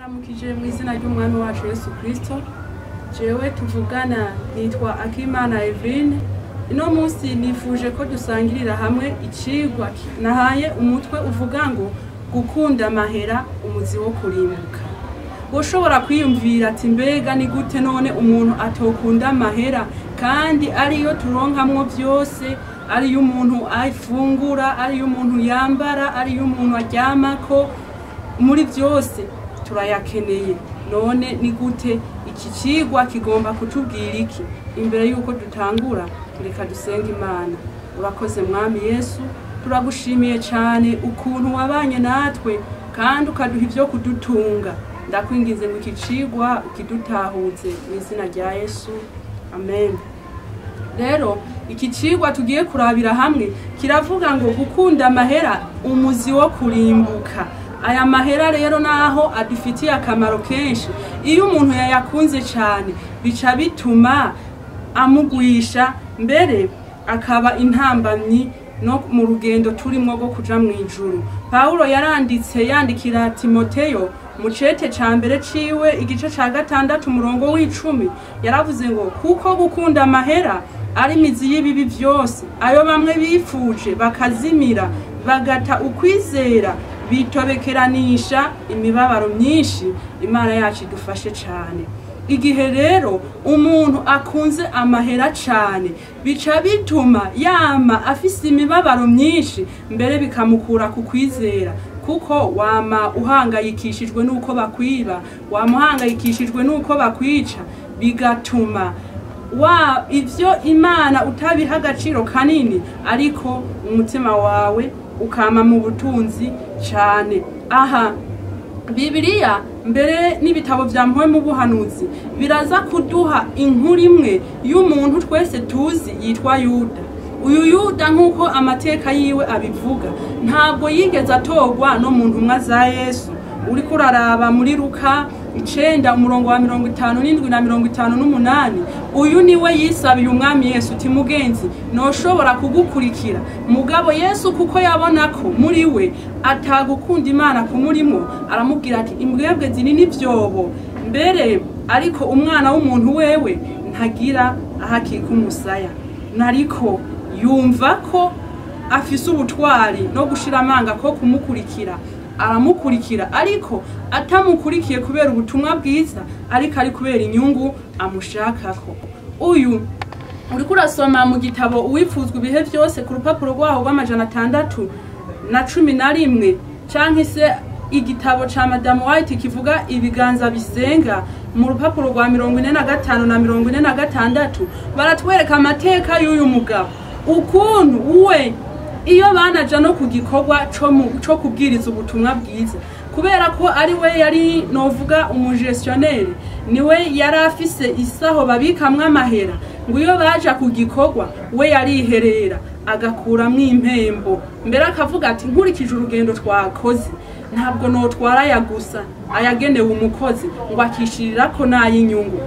Ndabaramukije mu izina ry'umwami wacu Yesu Kristo. Jewe tuvugana nitwa Akimana Eveline. Ino munsi nifuje ko dusangirira hamwe icigwa nahaye umutwe uvuga ngo gukunda amahera umuzi wo kurimbuka. Ushobora kwiyumvira ati mbega ni gute none umuntu atokunda amahera kandi ariyo turonkamwo byose, ariyo umuntu afungura, ariyo umuntu yambara, ariyo umuntu aryamako, muri byose turayakeneye. None ni gute iki cigwa kigomba kutubwira iki? Imbere yuko dutangura reka dusenge Imana. Urakoze Mwami Yesu, turagushimiye cyane ukuntu wabanye natwe kandi ukaduha ibyo kudutunga. Ndakwinginze ngo iki cigwa ukidutahuze mu izina rya Yesu, amen. Rero iki cigwa tugiye kurabira hamwe kiravuga ngo gukunda amahera umuzi wo kurimbuka. Aya mahera rero naho adufitiye akamaro kenshi, iyo umuntu yayakunze cyane bica bituma amugwisha, mbere akaba intambamyi no mu rugendo turimo rwo kuja mu ijuru. Paulo yaranditse yandikira Timoteyo mu cete ca mbere ciwe igice ca 6 umurongo w'10, yaravuze ngo kuko gukunda amahera ari imizi y'ibibi byose, ayo bamwe bifuje bakazimira bagata ukwizera bitobekeranisha imibabaro myinshi. Imana yacu idufashe cyane. Igihe rero umuntu akunze amahera cyane bica bituma yama afise imibabaro myinshi, mbere bikamukura ku kwizera, kuko wama uhangayikishijwe nuko bakwiba, wama uhangayikishijwe nuko bakwica, bigatuma wa ivyo Imana utabiha agaciro kanini, ariko umutima wawe ukama mu butunzi cyane. Aha Bibiliya mbere n'ibitabo vya mpwemu buhanuzi biraza kuduha inkuru imwe y'umuntu twese tuzi yitwa Yuda. Uyu Yuda nk'uko amateka yiwe abivuga ntabwo yigeze atorwa no mu ntumwa za Yesu. Uriko uraraba muri Luka 9 umurongo wa 57 na 58, uyu niwe yisabiye umwami Yesu uti mugenzi noshobora kugukurikira. Mugabo Yesu kuko yabona ko muri we atagukunda Imana kumurimo, aramubwira ati imbwebwe zinini vyobo mbere, ariko umwana w'umuntu wewe ntagira ahakika umusaya. Nariko yumva ko afise ubutwari no gushira amanga ko kumukurikira, aramukurikira, ariko atamukurikiye kubera ubutumwa bwiza, ariko ari kubera inyungu amushakako. Uyu uriko urasoma mu gitabo Uwifuzwa ibihe byose ku rupapuro rwaho rw'amajana 611, canke se igitabo ca Madame White kivuga ibiganza bisenga mu rupapuro rwa 45 na 46, baratwereka amateka y'uyu mugabo ukuntu we iyo banaja no ku gikorwa co kubwiriza ubutumwa bwiza, kubera ko ari we yari novuga umugestionnaire, niwe yari afise isaho babikamwo amahera, ngo iyo baja ku gikorwa we yariherera agakuramwo impembo. Mbere akavuga ati nkurikije urugendo twakoze ntabwo notwara aya gusa ayagenewe umukozi, ngo akishirirako n'ay'inyungu.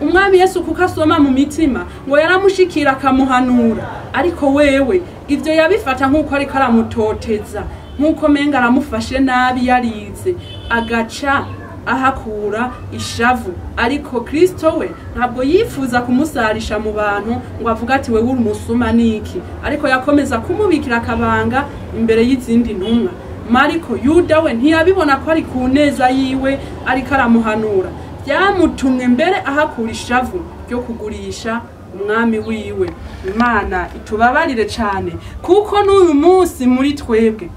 Umwami Yesu kuko asoma mu mitima ngo yaramushikira akamuhanura, ariko wewe ivyo yabifata nk'uko ariko aramutoteza, nk'uko menga aramufashe nabi yarize, agaca ahakura ishavu. Ariko Kristo we ntabwo yifuza kumusarisha mu bantu ngo avuge ati wewe uri umusuma niki, ariko yakomeza kumubikira akabanga imbere y'izindi ntumwa. Mariko Yuda we ntiyabibona ko ari ku neza yiwe ariko aramuhanura, byamutumwe mbere ahakura ishavu ryo kugurisha umwami wiwe. Imana itubabarire cyane, kuko n'uyu munsi muri twebwe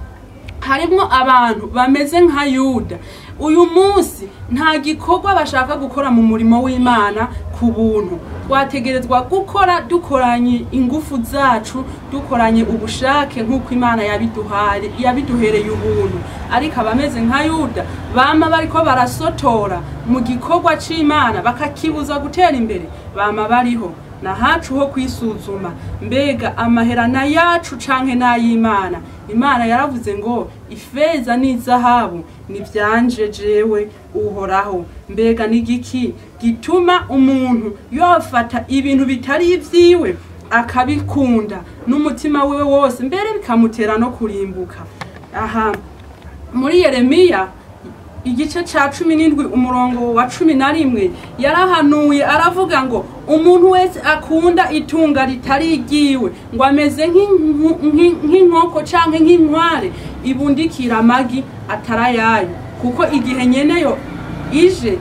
harimwo abantu bameze nka Yuda. Uyu munsi nta gikorwa bashaka gukora mu murimo w'Imana ku buntu. Twategerezwa gukora dukoranye ingufu zacu, dukoranye ubushake nk'uko Imana yabiduhaye, yabiduhereye ubuntu. Ariko abameze nka Yuda bama bariko barasotora mu gikorwa c'Imana bakakibuza gutera imbere, bama bariho. Nahacu ho kwisuzuma, mbega amahera na yacu canke n'ay'Imana? Imana yaravuze ngo ifeza n'izahabu ni vyanje jewe Uhoraho. Mbega n'igiki gituma umuntu yofata ibintu bitari ivyiwe akabikunda n'umutima wiwe wose, mbere bikamutera no kurimbuka? Aha muri Yeremiya igice ca 17 umurongo wa 11 yarahanuye aravuga ngo umuntu wese akunda itunga ritari igiwe ngo ameze nk'inkoko canke nk'inkware ibundikira amagi atarayayo, kuko igihe nyeneyo ije,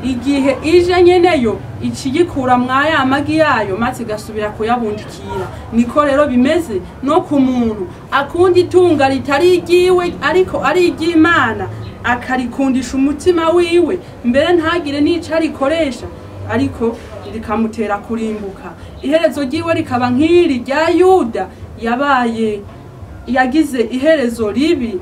igihe ije nyeneyo ikiyikura mwaya amagi yayo maze igasubira kuyabundikira. Niko rero bimeze no ku muntu akunda itunga ritari igiwe ariko ari iry'Imana, akarikundisha umutima wiwe, mbere ntagire n'ico arikoresha, ariko rikamutera kurimbuka. Iherezo ryiwe rikaba nk'iri rya Yuda yabaye yagize iherezo ribi,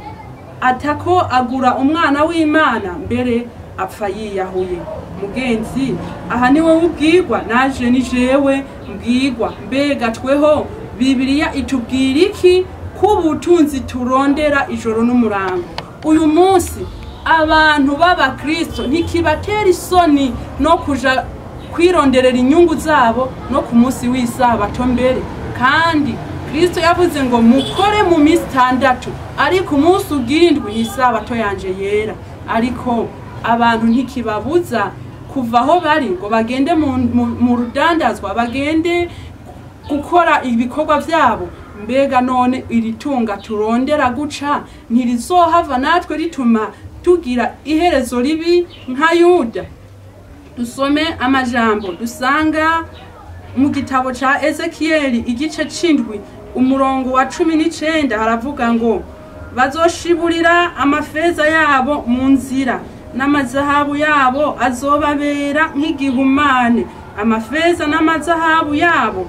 atako agura umwana w'Imana mbere apfa yiyahuye. Mugenzi, aha ni wowe ubwirwa, naje ni jewe mbwirwa. Mbega tweho Bibiliya itubwira iki k'ubutunzi turondera ijoro n'umurango? Uyu munsi abantu b'abakristo ntikibatera isoni no kuja kwironderera inyungu zabo no ku munsi w'isabato mbere. Kandi Kristo yavuze ngo mukore mu minsi 6, ariko umunsi ugirindwi isabato yanje yera. Ariko abantu ntikibabuza kuva aho bari ngo bagende mu rudandazwa, bagende gukora ibikorwa vyabo. Mbega none iri tunga turondera guca ntirizohava natwe rituma tugira iherezo ribi nka Yuda? Dusome amajambo dusanga mu gitabo ca Ezekieli igice c'indwi umurongo wa 19, haravuga ngo bazoshiburira amafeza yabo mu nzira, n'amazahabu yabo azobabera nk'igihumane. Amafeza n'amazahabu yabo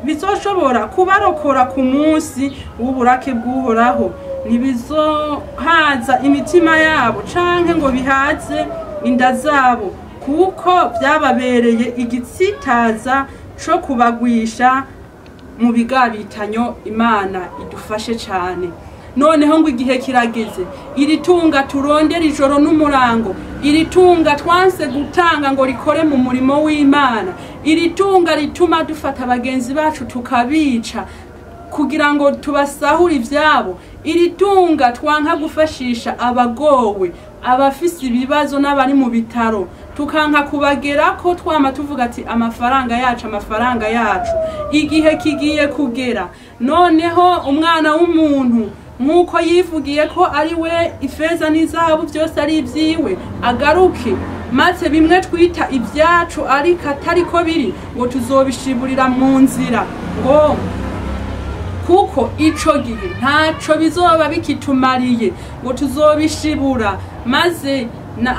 ntibizoshobora kubarokora ku munsi w'uburake bw'Uhoraho, ntibizohaza imitima yabo canke ngo bihaze inda zabo, kuko byababereye igitsitaza co kubagwisha mu bigabitanyo. Imana idufashe cane. Noneho ngo igihe kirageze, iri tunga turondera ijoro n'umurango, iri tunga twanse gutanga ngo rikore mu murimo w'Imana, iri tunga rituma dufata bagenzi bacu tukabica kugira ngo tubasahure ivyabo, iri tunga twanka gufashisha abagowe, abafise ibibazo n'abari mu bitaro, tukanka kubagerako twama tuvuga ati amafaranga yacu, amafaranga yacu. Igihe kigiye kugera noneho umwana w'umuntu nk'uko yivugiye ko ari we ifeza n'izahabu byose ari ibyiwe, agaruke maze bimwe twita ibyacu ariko atari ko biri, ngo tuzobishiburira mu nzira, ngo kuko ico gihe ntaco bizoba bikitumariye, ngo tuzobishibura maze na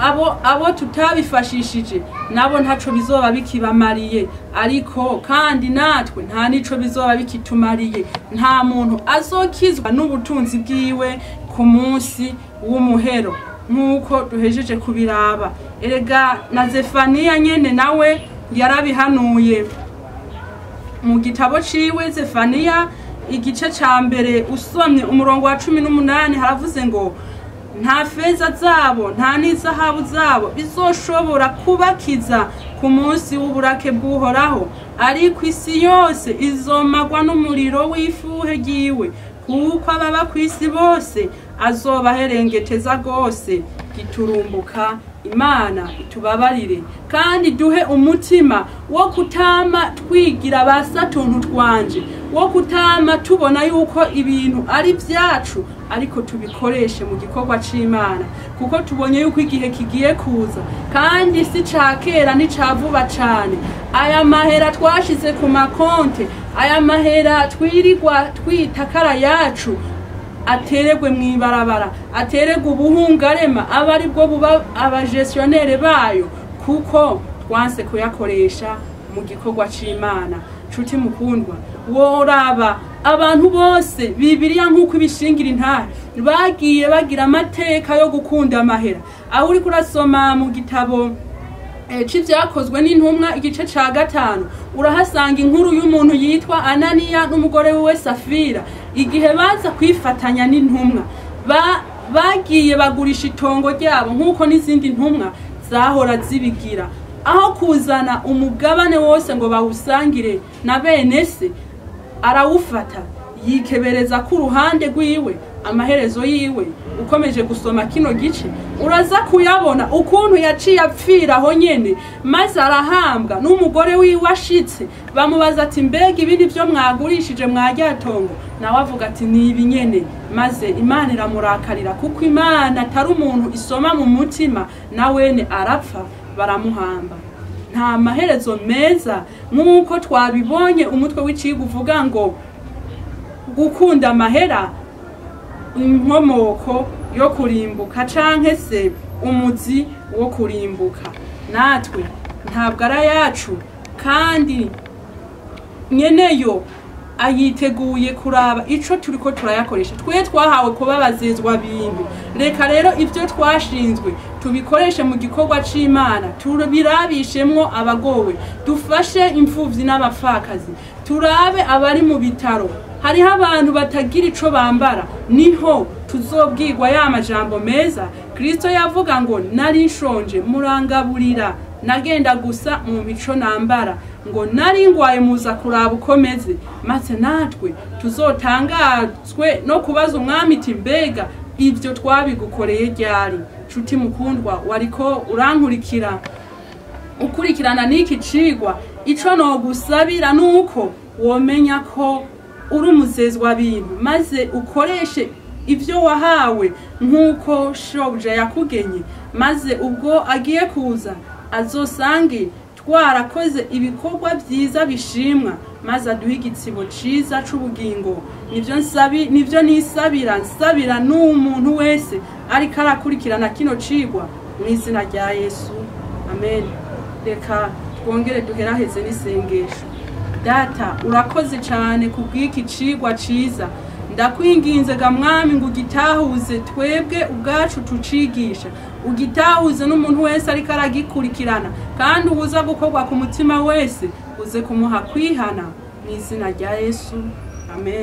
abo tutabifashishije nabo ntaco bizoba bikibamariye, ariko kandi natwe nta nico bizoba bikitumariye. Nta muntu azokizwa n'ubutunzi bwiwe ku munsi w'umuhero nk'uko duhejeje kubiraba. Erega na Zefaniya nyene nawe yarabihanuye mu gitabo ciwe Zefaniya igice ca mbere usomye umurongo wa 18, haravuze ngo nta feza zabo nta n'izahabu zabo bizoshobora kubakiza ku munsi w'uburake bw'Uhoraho, ariko isi yose izomagwa n'umuriro w'ifuhe ryiwe, kuko ababa ku isi bose azobaherengeteza rwose giturumbuka. Imana itubabarire kandi duhe umutima wo kutama twigira basatuntu twanje, wo kutama tubona yuko ibintu ari byacu, ariko tubikoreshe mu gikorwa c'Imana, kuko tubonye yuko igihe kigiye kuza kandi si ca kera ni ca vuba cane. Aya mahera twashize ku makonte, aya mahera twirirwa twitakara yacu, ateregwe mw'ibarabara, ateregwe ubuhungarema, aba ari bwo buba abagestionnaire bayo, kuko twanse kuyakoresha mu gikorwa c'Imana. Nshuti mukundwa, woraba abantu bose Bibiliya nk'uko ibishingira intare bagiye bagira amateka yo gukunda amahera. Aho uri kurasoma mu gitabo c'ivyakozwe n'intumwa igice ca 5, urahasanga inkuru y'umuntu yitwa Ananiya n'umugore wiwe Safira. Igihe baza kwifatanya n'intumwa, bagiye bagurisha itongo ryabo nk'uko n'izindi ntumwa zahora zibigira, aho kuzana umugabane wose ngo bawusangire na bene se, arawufata Yikebereza ku ruhande rwiwe amaherezo yiwe. Ukomeje gusoma kino gice uraza kuyabona ukuntu yaciye apfira aho nyene, maze arahambwa. N'umugore wiwe ashitse bamubaza ati mbega ibi nivyo mwagurishije mwaryatongo? Nawe avuga ati ni ibi nyene. Maze Imana iramurakarira, kuko Imana atari umuntu isoma mu mutima, nawene arapfa baramuhamba. Nta maherezo meza, nk'uko twabibonye umutwe w'icigwa uvuga ngo gukunda amahera inkomoko yo kurimbuka canke se umuzi wo kurimbuka. Natwe ntabwo ari ayacu, kandi nyeneyo ayiteguye kuraba ico turiko turayakoresha. Twe twahawe kuba bazezwa bintu, reka rero ivyo twashinzwe tubikoreshe mu gikorwa c'Imana, tubirabishemwo abagowe, dufashe imfuvyi n'abapfakazi, turabe abari mu bitaro. Hariho abantu batagira ico bambara, niho tuzobwirwa ya majambo meza Kristo yavuga ngo nari nshonje murangaburira, nagenda gusa mu mico nambara, ngo nari ngwaye muza kuraba ukomeze. Maze natwe tuzotangazwe no kubaza umwami iti mbega ivyo twabigukoreye ryari? Nshuti mukundwa wariko urankurikira ukurikirana n'iki cigwa, ico nogusabira nuko womenya ko uri umuzezwa bintu, maze ukoreshe ivyo wahawe nk'uko shobuja yakugenye, maze ubwo agiye kuza azosange twarakoze ibikorwa vyiza bishimwa, maze aduhe igitsibo ciza c'ubugingo. Nivyo nisabira, nsabira n'umuntu wese ariko arakurikirana kino cigwa, mu izina rya Yesu, amen. Reka twongere duheraheze n'isengesho. Data, urakoze cane kubw'iki cigwa ciza. Ndakwinginze ga mwami ngo ugitahuze twebwe ubwacu tucigisha, ugitahuze n'umuntu wese ariko aragikurikirana, kandi ubuza gukorwa ku mutima wese uze kumuha kwihana, mu izina rya Yesu, amen.